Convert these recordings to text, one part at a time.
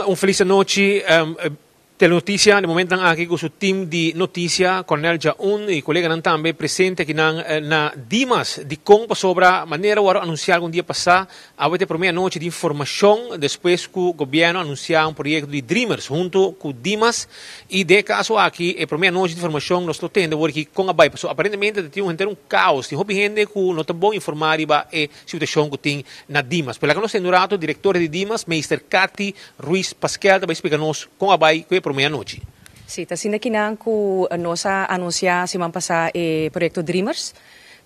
Un felis anochi. Telenoticia na momentonan aki cu su team di noticia, Cornel Jaun y coleganan tambe presente akinan na Dimas. Dicon? Pasobra manera worde anuncia algun dia pasa, awe ta e prome anochi di informacion despues cu gobierno anuncia un proyecto di Dreamers hunto cu Dimas, y den e caso aki e prome anochi di informacion nos lo tende awor aki con a bay, pasobra aparentemente ta tin un henter un caos, tin hopi hende cu no ta bon informa riba e situacion cu tin na Dimas. Pero laga nos tende un rato directora di Dimas, Meester Cathy Ruiz Paskel, ta bay splica nos con a bay cu e prome anochi. Si, ta asina kinan cu nos a anuncia siman pasa e proyecto Dreamers,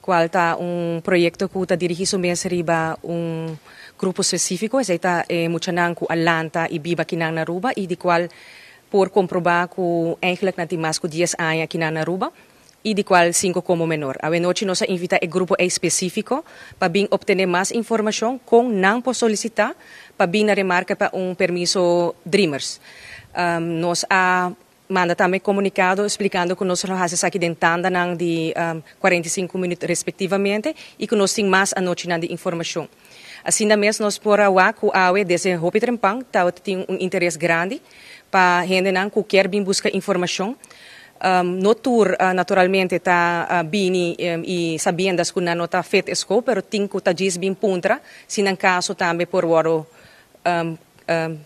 cual ta un proyecto cu ta dirigi su mes riba un grupo specifico, esey ta e muchanan cu a lanta y biba kinan na Aruba y di cual por comproba cu eigenlijk nan tin mas cu 10 aña kinan na Aruba y di cual 5 como menor. Awenochi nos a invita e grupo ey specifico pa bin obtene mas informacion con nan por solicita pa bin na remarca pa un permiso Dreamers. Nos a manda tambe comunicado explicando cu nos lo haci esaki den tandanan di 45 minuut respectivamente y cu nos tin mas anochinan di informacion. Asina mes nos por a wak cu awe desde hopi trempan tabata tin un interes grandi pa hendenan cu kier bin busca informacion. No tur naturalmente ta bini y sabiendas cu nan no ta fit e scope, pero tin cu ta djis bin puntra si nan caso tambe por wordo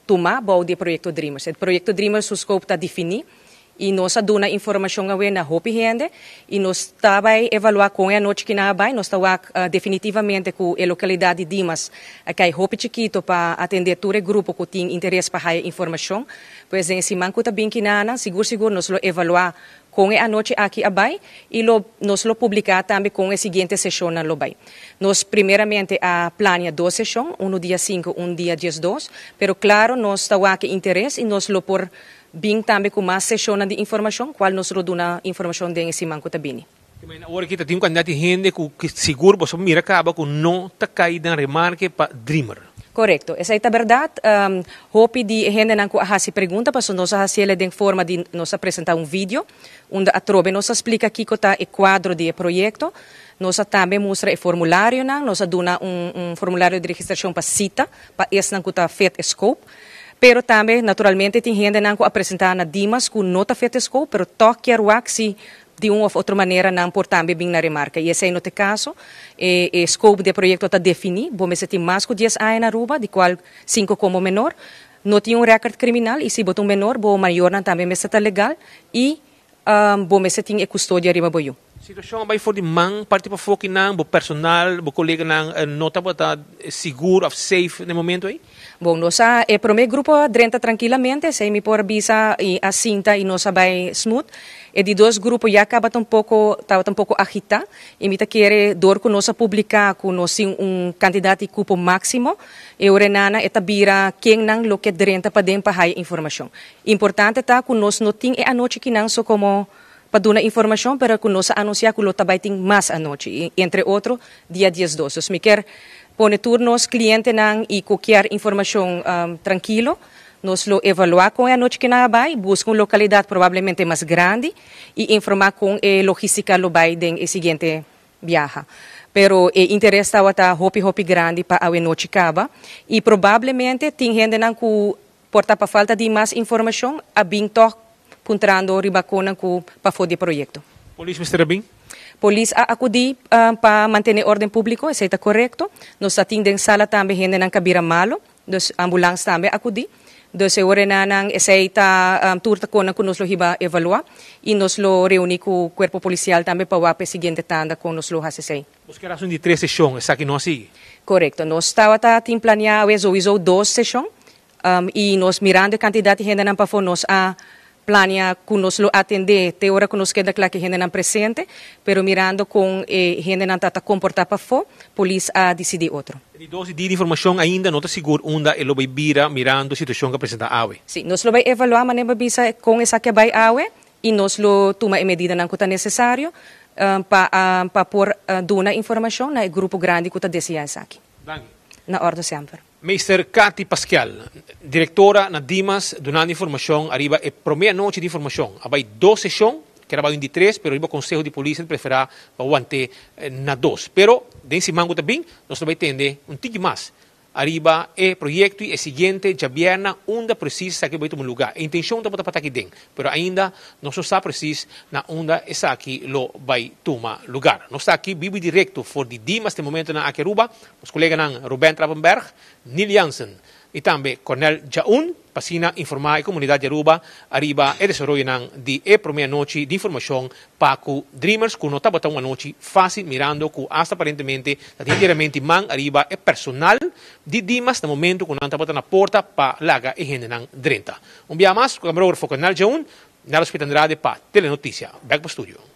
tuma bou di e proyecto Dreamers. E proyecto Dreamers su scope ta defini y nos a duna informacion awe na hopi hende y nos ta bay evalua con e anochi ki nan a bay. Nos ta wak definitivamente cu e localidad di Dimas a cay hopi chikito pa atende tur e grupo cu tin interes pa haya informacion. Pues den e siman cu ta bin kinanan, sigur sigur nos lo evalua con e anochi aki a bay y lo nos lo publica tambe con e siguiente sesionnan lo bay. Nos primeramente a plania dos sesion, uno dia 5, un dia 12, pero claro nos ta wak e interes y nos lo por bin tambe cu mas sesionnan di informacion, cual nos lo duna informacion den e siman cu ta bini. Awor aki ta tin un cantidad di hende cu sigur boso mira caba cu no ta cay den remarke pa Dreamer. Correcto, esey ta berdad. Hopi di e hendenan cu a haci pregunta, pasobra nos a haciele den forma di nos a presenta un video, unda atrobe nos a splica kico ta e cuadro di e proyecto. Nos a tambe mustra e formularionan, nos a duna un formulario di registracion pa cita, pa esnan cu ta fit e scope. Pero tambe, naturalmente, tin hendenan cu a presenta na Dimas cu no ta fit e scope, pero toch kier wak si di un of otro manera nan por tambe bin na remarca. Y esey no ta e caso. E scope di e proyecto ta defini. Bo mester tin mas cu 10 aña na Aruba, di cual 5 como menor. No tin un record criminal y si bo ta un menor, bo mayornan tambe mester ta legal y bo mester tin e custodia riba bo yu. Situacion a bay for di man parti pafó kinan, bo personal, bo coleganan no tabata sigur of safe na e momento ey? Bon, nos a, e prome grupo a drenta trankilamente, esey mi por bisa y a sinta y nos a bay smooth. E di dos grupo ya tabata un poco, tabata un poco agita y mi ta kere door cu nos a publica cu nos tin un cantidad di cupo maximo, e ora nana e ta bira kennan lo ke drenta paden pa haya informacion. Importante ta cu nos no tin e anochi kinan so como pa duna informacion, pero cu nos a anuncia cu lo ta bay tin mas anochi, entre otro dia 12. Dus mi kier pone tur nos clientenan y cu kier informacion trankilo, nos lo evalua con e anochi cu nan a bay, busca un localidad probablemente mas grandi y informa con e logistica lo bay den e siguiente biaha. Pero e interes tabata hopi hopi grandi pa awe nochi caba y probablemente tin hendenan cu por ta pa falta di mas informacion a bin toch puntrando riba conan cu pafó di proyecto. Polis mester a bin? Polis a acudi pa mantene orden publico, esey ta corecto. Nos ta tin den sala tambe hendenan cu a bira malo, dus ambulance tambe a acudi. Dus e orenanan esey ta tur ta conan cu nos lo hiba evalua y nos lo reuni cu cuerpo policial tambe pa wak pa e siguiente tanda con nos lo haci esey. Bos kier haci un di tres sesion, esaki no a sigui? Corecto, nos tabata tin planea awe sowieso dos sesion y nos mirando e cantidad di hendenan pafó nos a planea cu nos lo atende te ora cu nos keda cla cu e hendenan presente, pero mirando con e hendenan ta ta comporta pafó, polis a dicidi otro. E di dos di informacion ainda no ta sigur unda e lo bay bira mirando e situacion cu a presenta awe. Si, nos lo bay evalua manera bo bisa con esaki a bay awe y nos lo tuma e medidanan cu ta necesario pa por duna informacion na e grupo grandi cu ta desea esaki. Danki. Na orde semper. Meester Cathy Paskel, directora na Dimas, dunando informacion ariba e prome anochi di informacion. A bay dos sesion, kier a bay un di tres, pero riba conseho di polis a prefera pa wante na dos. Pero den siman cu ta bin, nos lo bay tende un tiki mas. Ariba e proyecto y e siguiente diabierna unda precies esaki bay tuma lugar. E intencion tabata pa ta aki den, pero ainda nos no sa precies na unda esaki lo bay tuma lugar. Nos ta aki bibo y directo for di Dimas den momentonan aki Aruba, nos coleganan Ruben Trapenberg, Neil Jansen y tambe Cornel Djaun pa asina informa e comunidad di Aruba ariba e desaroyonan di e prome anochi di informacion pa cu Dreamers cu no tabata un anochi facil mirando cu hasta aparentemente ta tin diariamente man ariba e personal di Dimas na momento cu nan tabata na porta pa laga e hendenan drenta. Un bia mas cu camarógrafo Cornel Djaun, Nelson Piet Andrade pa Telenoticia. Bek pa studio.